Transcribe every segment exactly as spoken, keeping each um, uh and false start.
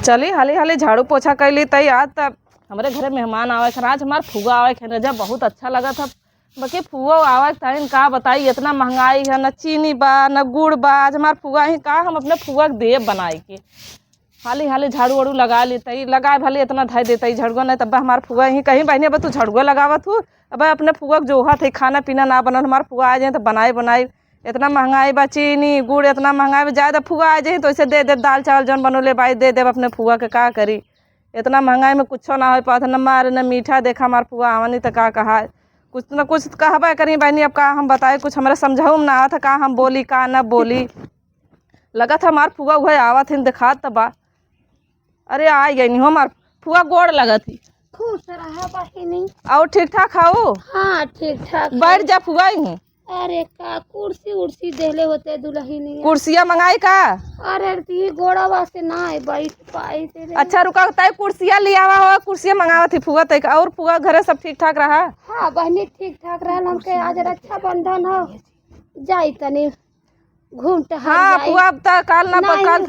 चली, हाली हाली झाड़ू पोछा कइली, तई आज त हमरे घरे मेहमान आवे क, आज हमार फुआ आवे क, जब बहुत अच्छा लगत ह। बाकी फुआ आवे क, तइन का बताई, इतना महंगाई है, न चीनी बा, न गुड़ बा। आज हमार फुआ ही का, हम अपने फुआ क देब बनाई के। हाली हाली झाड़ू वाड़ू लगा ली, तई लगाए भले इतना धइ देतई झड़ुआ, नहीं तब हमार फुआ ही कहीं, "बहिनी, अब तू झड़ुआ लगावत हू, अब अपने फुआ क जोहत है, खाना पीना ना बनल, हमार फुआ आ जाए तो बनाई बनाई।" इतना महंगाई बा, चीनी गुड़ इतना महंगाई बा, जाए तो फुआ आ जाए तो ऐसे दे दे, दाल चावल जौन बनोले बाई दे देब अपने फुआ के, का करी। इतना महंगाई में कुछो ना हो पात, न मार न मीठा। देखा हमार फुआ आवनी त का कहा, कुछ न कुछ त कहबे करी बहिनी। अब का हम बताए, कुछ हमरा समझऊ में ना आवत है, का हम बोली का न बोली। लगत हमार फुआ उहे आवत हिन, देखात त बा। अरे आ गई हो हमार फुआ, गोड़ लगत ही। खुश रहा बहिनी। और ठीक ठाक हऊ? हाँ, ठीक ठाक है। बैठ जा फुआ ही। अरे का कुर्सी उर्सी देले होते दुल्हनिया। कुर्सिया मंगाई का? अरे ती गोड़वा से ना है बैठ पाई तेरे। अच्छा रुका, तय कुर्सिया लियावा हो, कुर्सिया मंगावत ही फुआ तय। और फुआ घरे सब ठीक ठाक रहा? हाँ बहिनी, ठीक ठाक रहा। हमके आज रक्षाबंधन हो, जाई तनी घूम टहल हाँ जाई। फुआ, अब त काल ना प-, नहीं, काल,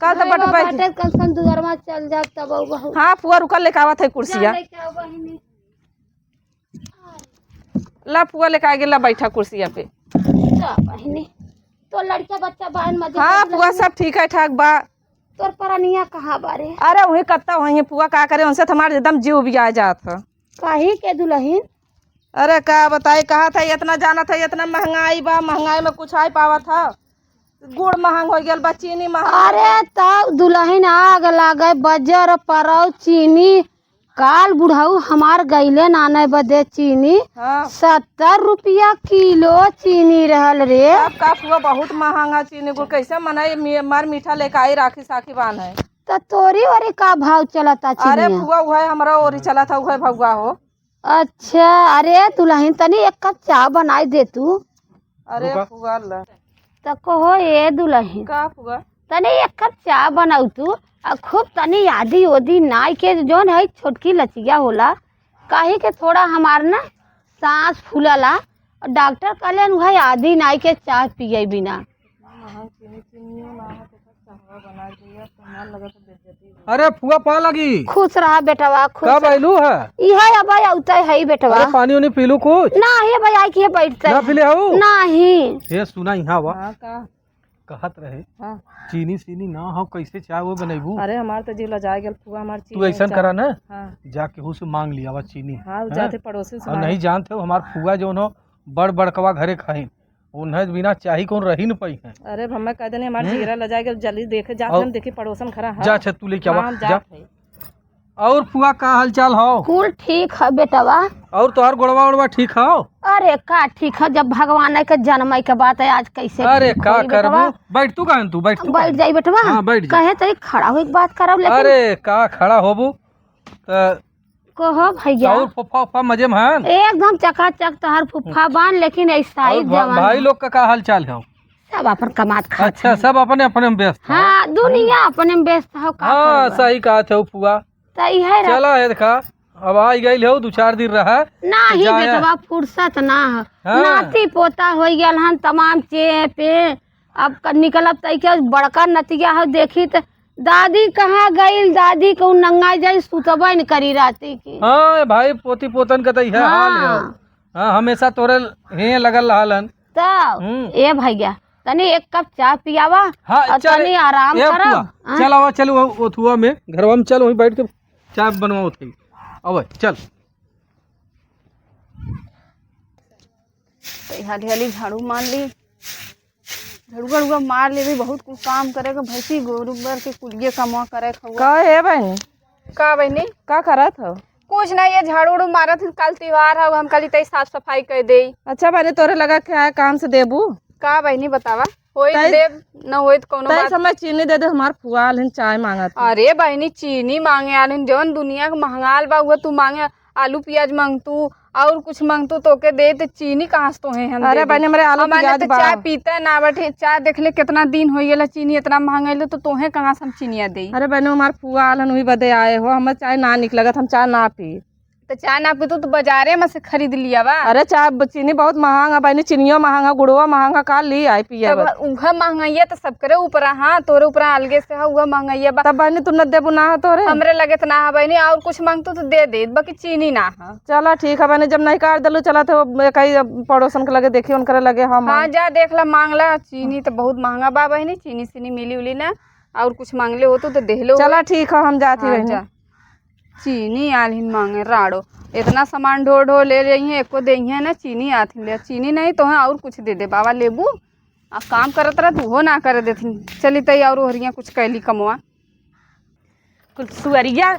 काल त नहीं, बट वो बैठ। बाटे, कल सन दुआरवा चल जाब तब अउबहु। हाँ फुआ, रुका, लेके आवत है जा कुर्सिया। लेके आओ बहिनी। ला फुआ लेके आ गेला, बैठा कुर्सिया पे। जा बहिनी, तो लड़का बच्चा बाहन मजे हाँ कर फुआ, लहिन। सब ठीक है ठाक बा। तोर परनिया कहाँ बारे? अरे वही कत्ता वही फुआ, का करे, उनसे तो हमार एकदम जीव उबिया जात है। काहे के दुल्हन? अरे का बताई, कहा था इतना जाना था, इतना महंगाई बा, महंगाई में कुछ आइ पावा था। गुड़ महंग हो गया बा, चीनी महंग। अरे तब दुल्हन आग लागे, बजर परौ चीनी, काल बुढ़ऊ हमार गईले नाने बदे चीनी, हाँ। सत्तर रुपया किलो चीनी रहल रे। अब का फुआ, बहुत महंगा चीनी गुड़, कैसे मनाई? मी-, मार मीठा लेके आई, राखी साखी बांधे। त तोरी ओरी का भाव चलता अरे चीनिया? फुआ, उहे हमरा ओरी चला था, उहे भगवा हो। अच्छा, अरे दुल्हन, तनी एक कप चाह बनाई दे तू। अरे रुका। फुआ ला। त कहो ए दुल्हन, का फुआ? तनी एक कप चाह बनाऊ तू, आ खूब तनी आदी ओदी नाई के, जौन है छोटकी लचिया होला, काहे के थोड़ा हमार ना सांस फूलला, और डॉक्टर कहले उहे आदी नाई के चाह पिए बिना। अरे फुआ, पा लगी। खुश रहा बेटवा, खुश कब रहा। आइलू है? इहे अब आउते है बेटवा। अरे पानी उनी पीलू कुछ? ना, हे भाई, आई के बैठते ना हैं। पीले हऊ? नहीं। हे सुना, यहाँ आवा। हाँ, का? कहत रहे, हाँ। चीनी सीनी ना हो, कैसे चाय वो बनैबू? अरे हमार तो जीव लजाए गेल फुआ, हमार चीनी तू ऐसन चाय। करा ना, हाँ। जा केहू से मांग लियावा चीनी। हाँ, हाँ? जाते पड़ोसी से और मांगे। नहीं जानते हो, हमार फुआ जौन हो, बड़ बड़कवा घरे खाइन, उन्हें बिना चाही कौन रही न पाई है। अरे, अब हमें कह देने, हमार हम्म। जीरा ले जाएगा, जल्दी देखे, जात और हम देखी पड़ोसन खड़ा है। जा, अच्छा, तू लेके आवा, हाँ, हम जा। जात है। और फुआ, का हाल चाल हो? कुल ठीक है बेटवा। और तोहार गोड़वा ओड़वा ठीक हो? अरे, का ठीक है, जब भगवान के जन्म के बात है, आज कैसे अरे, ठीक का होई करबू? बेटवा? बैठ, तू कहें, तू बैठ, तू बैठ कहें। जाई बेटवा। हाँ, बैठ जा। कहे तो खड़ा होई के बात करब, लेकिन अरे, का खड़ा होबू? त कहो भैया। और फूफा, फूफा मजे में हन? एकदम चकाचक तोहर फूफा बान, लेकिन ऐसा ही और भा-, जवान भाई है। लोग का का हाल चाल है? सब अपन कमात खात अच्छा, हैं। सब अपने, अपने में व्यस्त हैं। हाँ, दुनिया अपने में व्यस्त हो, का हाँ, करबा? सही कहत हो फुआ। त इहे रह- चला है देखा, अब आ गइल हो, दो चार दिन रहा। नाही जाया। बेटवा, फुर्सत ना हो। हाँ। नाती पोता हो गया हन, तमाम चे पे अब क-, निकलब तई के बड़का नतिया हो, देखी त दादी कहाँ गइल, दादी कहूँ नंगा जाई, सुतबे न करी राती की। हाँ भाई, पोती पोतन का त इहे हाल है। हाँ। हाँ, हमेशा तोरे हे लगल रहलन। तब, हम्म। ए भैया, तनी एक कप चाय पियावा हाँ, और चल, तनी आराम ए करब। फुआ, हाँ? चल आवा, चल वो ओथुआ में, घरवा में चल, वहीं बैठ के चाय बनवाओ थे। आवा, चल। तो हाली हाली झाड़ू मार ली, झाड़ू वाड़ू मार लेबे, बहुत कुछ काम करे के, भैंसी गोरू बर के कुलिये कमवा करे के हउआ। का है बहनी? का बहनी? का करत हो? कुछ नहीं, ये झाड़ू उड़ू मारत हन, कल त्योहार है, हम कहली तई साफ सफाई कर दे। अच्छा बहनी, तोरे लगा क्या है काम से देबू? का बहनी बतावा, होई तई देब, न होई त कौनो तई बात। समय चीनी दे दे, हमार फुआ आल हन, चाय मांगत हन। अरे बहनी, चीनी मांगे आल हन, जौन दुनिया के महंगाल बा, उहे तू मांगे आलू पियाज मांगतू, और कुछ मांगतू, तोके दे, त चीनी कहाँ से तोहे हम अरे दे दी? बहनी, हमरे आलू हमारे पियाज त बा। चाय पीते ना बैठे, चाय देख ले कितना दिन हो गेला, चीनी इतना महंगा ले, तो तोहे कहाँ से हम चीनिया दे? अरे बहनी, हमार फुआ आलन, वही बदे आए हो, हमें चाय ना निक लगत, हम चाय ना पी। तो चाय ना पीतू तो बाजारे में से खरीद लिया बा। अरे, चाय ब-, चीनी बहुत महंग है बहिनी, चीनियो महंग है, गुड़वा महंग है, का ली आई पिया तब बा? उहे महंगाइया तो सबकरे ऊपर है, हाँ, तोरे ऊपर अलगे से है, उहे महंगाइया बा। तब बहिनी, तू न देबू ना है तोरे? हमरे लगे तो ना है बहिनी, और कुछ मांगतू तो दे दे, बाकी चीनी ना है। चला ठीक है बहिनी, जब नहीं काट देलू, चला तो कहीं पड़ोसन के लगे देखी, उनकरे लगे हम हाँ, मांग- जा देख ला, मांग ला, चीनी तो बहुत महंगा बा बहिनी, चीनी सीनी मिली उली ना, और कुछ मांगले हो तो, तो देहलो चला होई। ठीक है, हम जाती हाँ, बहिनी। जा। चीनी आलिन मांगे राड़ो, इतना सामान ढो ढो ले जइहे, एको देइहे ना चीनी आथिन ले, चीनी नहीं तो है और कुछ दे दे बाबा लेबू, आ काम करत रह तू हो ना करे देथिन। चली तई और ओहरिया कुछ कैली कमवा। कुल सुअरिया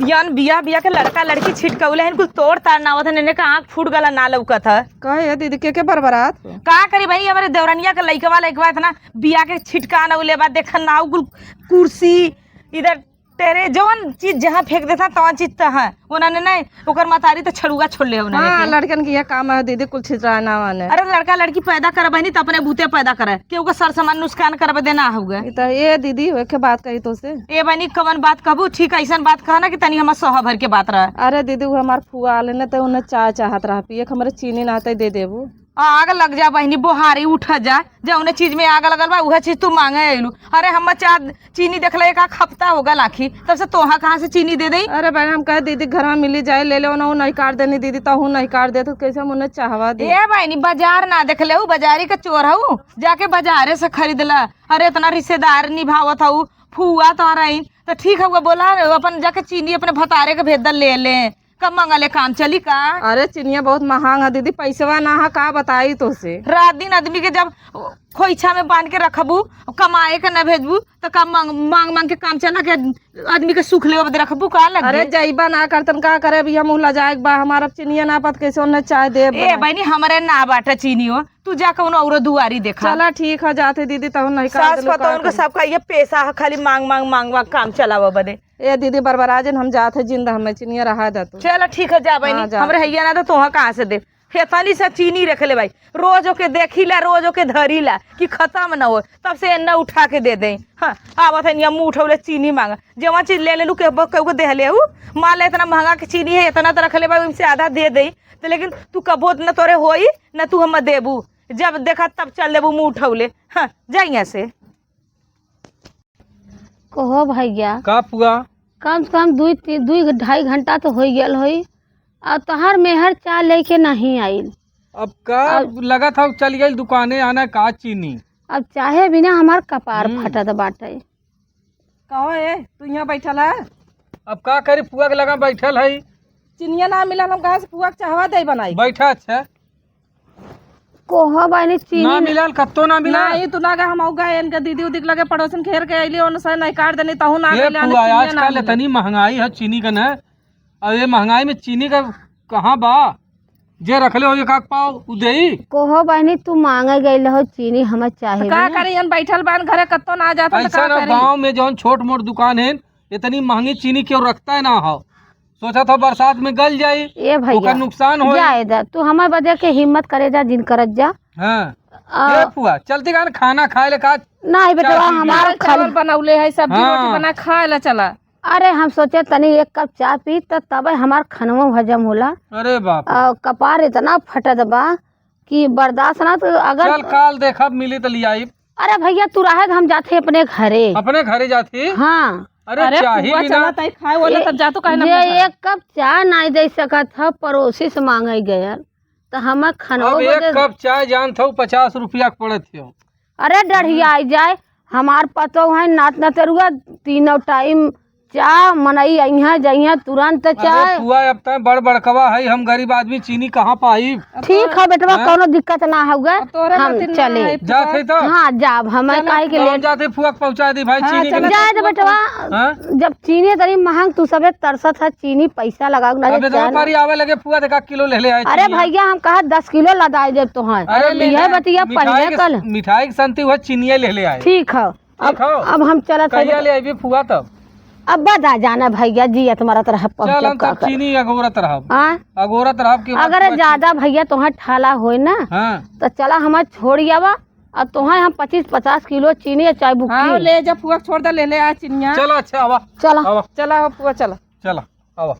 यन बिया बिया के लड़का लड़की छिटकौले हन, कुल तोड़ ताड़ नावत हन, इन्हें का आँख फूट गला ना लौकत है। कहे ये दीदी के, के बरबरात? का करी भाई, हमारे देवरनिया के लइकवा लइकवा इतना बिया के छिटका नौले बा, देखन ना कुल कुर्सी इधर तेरे जवन चीज जहाँ फेंक देता तवन चीज तहाँ, उन्होंने नहीं, ओकर मतारी तो छड़ुआ छोड़ ले उन्होंने हाँ, के। लड़कन के ये काम है दीदी, कुल छितराना वाने। अरे लड़का लड़की पैदा करे बहनी तो अपने बूते पैदा करे, केहू के सर सामान नुकसान करबे देना होगा। ई तो ये दीदी, एक बात कही तो से। ए बहनी, कवन बात कहबू? ठीक ऐसन बात कह ना कि तनी हमार सह भर के बात रहे। अरे दीदी, वो हमार फुआ आले न, तो उन्हें चाय चाहत रहा पिए, हमरे चीनी ना तो दे देबू। आग लग जा बहिनी, बोहारी उठ जा, जौने चीज में आग लगल बा, उहे चीज तू मांगे अइलू। अरे, हम चाह चीनी देखले एक आध हफ्ता हो गल आखी, तब से तोहा कहाँ से चीनी दे देई? अरे बहन, हम कहे दीदी घर में मिली जाए, ले ले, उन्हें नहीं काट देनी दीदी, तहू नहीं काट दे, तो कैसे हम उन्हें चाहवा दी? ए बहिनी, बाजार ना देखले हूँ, बाजारी का चोर हूँ, जाके बाजारे से खरीद ला। अरे, इतना रिश्तेदार निभावत हऊ, फुआ तो रही, तो ठीक है, वो बोला, अपन जाके चीनी अपने भतारे के भेज द, ले ले। कब मंगले काम चली का? अरे चिनिया बहुत महंग है दीदी, पैसवा ना है, का बताई तोसे। रात दिन आदमी के जब खोइछा में बांध के रखबू, कमाए के ना भेजबू, तो का मांग, मांग, मांग के काम चला के आदमी के सुख लेवे बदे रखबू का लगे? अरे जइबा ना करतन का करे, अभी हम लजाए के बा, हमारा चिनिया ना पत कैसे उन्हें चाय देब ए बनाए। बहनी, हमरे ना बाटे चीनी हो, तू जा कौनो औरो दुआरी देखा। चला ठीक है, जाते दीदी, तहु नहीं का सास देलू पतोहन का के करी? सबका ये पेशा है, खाली मांग, मांग, मांग, मांग काम चलावा बदे। ए दीदी, बरबरा जिन, हम जात है जिंदा, हमें चिनिया रहा दे तू। चल ठीक है, जा बहिनी, हाँ, जा। हमरे हैया ना तो तोहा कहाँ से दे? हेतनी से चीनी रख ले भाई, रोज ओके देखी ला, रोज ओके धरी ला कि खत्म न हो, तब से एन्ना उठा के दे दे। हाँ, आवत है निया मुँह उठौले चीनी मांग, जेवन चीज ले ले लू के केहू के देहले हूँ, मान ले इतना महंगा के चीनी है, इतना तो रख ले भाई, उनसे आधा दे दे, तो लेकिन तू कबो न तोरे होई, न तू हम देबू, जब देखा तब चल देबू मुँह उठौले। हाँ, जा यहाँ से। कहो भैया। का पुआ? कम से कम दुई ती-, दुई ढाई घंटा तो होइ गयल होई, और तोहार मेहर चाय लेके नहीं आइल। अब का अब लगत हौ चल गइल दुकाने आना का चीनी? अब चाहे बिना हमार कपार हम्म। फटत बाटे। कहो ए, तू यहाँ बैठल है? अब का करी, पुआ के लगा बैठल है। चिनिया ना मिलल, हम कहाँ से पुआ के चाहवा दे बनाई? बैठा अच्छा। कोहो बहिनी चीनी ना न- मिलल, कत्तो ना मिलल। नहीं, तू ना गा, हम आउ गए, इनके दीदी उदी के लगे पड़ोसन घेर के अइली, उनसे नहीं काट देनी, तहु ना ये मिलल, पुआ, चिनिया ना आजकल मिलल। इतनी महंगाई है चीनी का ना, और ये महंगाई में चीनी का कहाँ बा? जे रखले हो एक आध पाव, उ देई। कोहो बहिनी, तू मांगे गइल हो चीनी, हमें चाहे तो का भी ना। करी, हम बैठल बान घरे, कत्तो ना जात, तो ऐसा का ना, करी? गाँव में जौन छोट मोट दुकान है, इतनी महंगी चीनी क्यों रखता है ना हो? सोचा था बरसात में गल जाई, ए भैया, ओकर नुकसान होई। जाए दा, तू हमार बदे के हिम्मत करे जा, जिन करत जा। हाँ। आ, ए फुआ, चलती का ना खाना खाए ले का? नहीं बेटवा, चाची हमार चावल खाली बनौले है, सब्जी हाँ। रोटी बना खाए ला चला। अरे हम सोचे तनी एक कप चाय पी त तबे हमार खनवा हजम होला। अरे बाप रे। आ, कपार इतना फटत बा कि बर्दाश्त ना, तो अगर चल काल देखब मिली त लियाई। अरे भैया, तू रहे, हम जाते अपने घरे। अपने घरे जाती? हाँ। अरे अरे चाही फुआ, भी ना। चला ताई खाए वाला, ये, तब जा तो काहे ना ये अपने घर? एक कप चाय नहीं दे सकत ह, पड़ोसी से मांगे गयल, तो हम खनवा अब एक बदे कप चाय जानत हो पचास रुपया के पड़त हो। अरे डढ़िया आई जाए, हमार पतोह है नात नतरुआ, तीनों टाइम चाय मनई अइहें जइहें तुरंत अरे चाय। फुआ, अब तय बड़ बड़कवा है, हम गरीब आदमी चीनी कहाँ पाई? ठीक है बेटवा, हाँ? कौनो दिक्कत ना होगा, अब तोरे हम नाते ना चले। आई फुआ। जात है तो? हाँ, जाब, हमें चलो। काहे के कौन लेट जाते फुआ के पहुँचा दी भाई हाँ, चीनी चलो। के? जाए दे बेटवा, हाँ? जब चीनी तनी महंग, तू सबे तरसत है, चीनी पैसा लगाओ ना अबे चाय तो ना। पारी आवे लगे फुआ, देखा किलो ले ले आए अरे चीनी। भैया, हम कहा दस किलो लदाए जब तो हैं। अरे ले यह ले। बतिया मिठाई पहले के, कल। मिठाई के संती हुआ चीनिया ले ले आए। ठीक है। अब, देखो, अब हम चलत है कहिया बेटा। ले अइबे फुआ तब? अब बता जाना भैया, जियत मरत रहब, चल पहुँचब हम का तब करब? चीनी अगोरत रहब। हाँ? अगोरत रहब कि अगर बस ज्यादा भैया तोहार ठाला होए ना, हाँ। तो चला हमार छोड़ आवा, और तोहार हम पच्चीस पचास किलो चीनी या चाय बुक हाँ, की। ले जा फुआ छोड़ दे, ले ले आ चिनिया। चला, अच्छा, आवा। चला। आवा। चला हो फुआ, चला। चला, आवा।